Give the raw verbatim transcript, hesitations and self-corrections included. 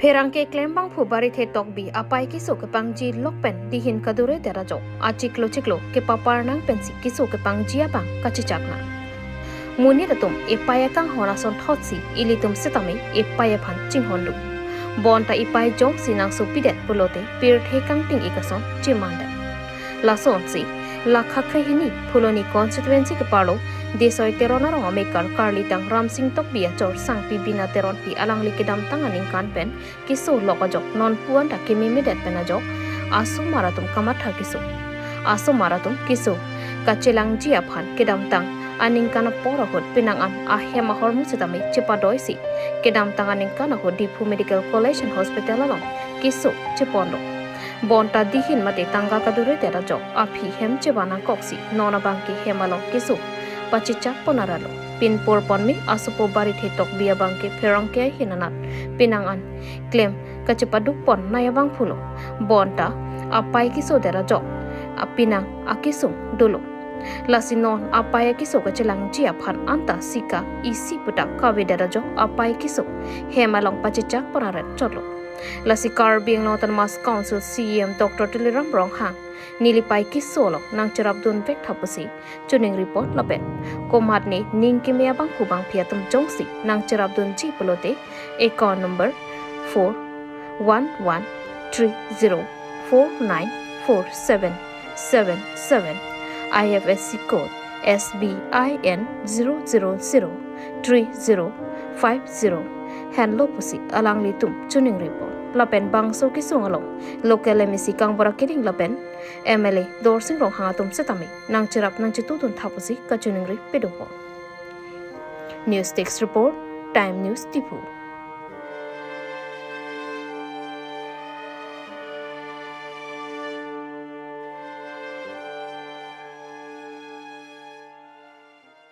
Pherangke klembangphu Barithe Tokbi apai keso kepangji lok pen dihin kadure det ajok achiklo chiklo kepapar nang pensi keso kepangji abang kachechak nang. Monit atum epai akanghon ason thotsi ilitum setame epai aphan chinghon do. Bonta epai jongsi nangsopidet pulote pirthe kangting-ik ason chemandet. Lasonsi, lakha krehini Phuloni constituency keparlo Desoi Teron arong amekar karlitang Ramsing Tokbi achor Sangpi Bina Teronpi alangli kedamtang aningkan pen keso lok ajok non puan ta kememedet pen ajok asomar atum kamatha keso. Asomar atum keso kachelangji aphan kedamtang aningkan apor ahut penang an ahem ahormu setame chepadoisi kedamtang aningkan ahut Diphu Medical College and Hospital along keso cheponlo. Bonta dihin mate tangka kadure det ajok aphi hem chevan nangkoksi non abangke hem along keso pachechak pon aralo. Pinpur ponme asopo Barithe Tokbi abangke pherangke ahin anat penang an klem kachepaduk ponnei abangphulo. Bonta apai keso det ajok apinang akesung dolo. Lasi non apai akeso kachelangji aphan anta sika isi puta kavedet ajok apai keso hem along pachechak pon aret chotlo. Lasi Karbi Anglong Autonomous Council C E M Doctor Tuliram Ronghang neli pai keso along nangcherapdun vek tha pusi choningri pon lapen komatne ning keme abangphu bangphi atum jongsi nangcherapdunji pulote account number four one one three zero four nine four seven seven seven, I F S C code S B I N zero zero zero three zero five zero henlo pusi alanglitum choningri pon. Lapen bangso kesung along local M A C Kangbura Killing lapen M L A Dorsing Ronghang atum setame nangcherap nangchetudun tha pusi kachoningri pado pon. News Desk Report, Time News Diphu.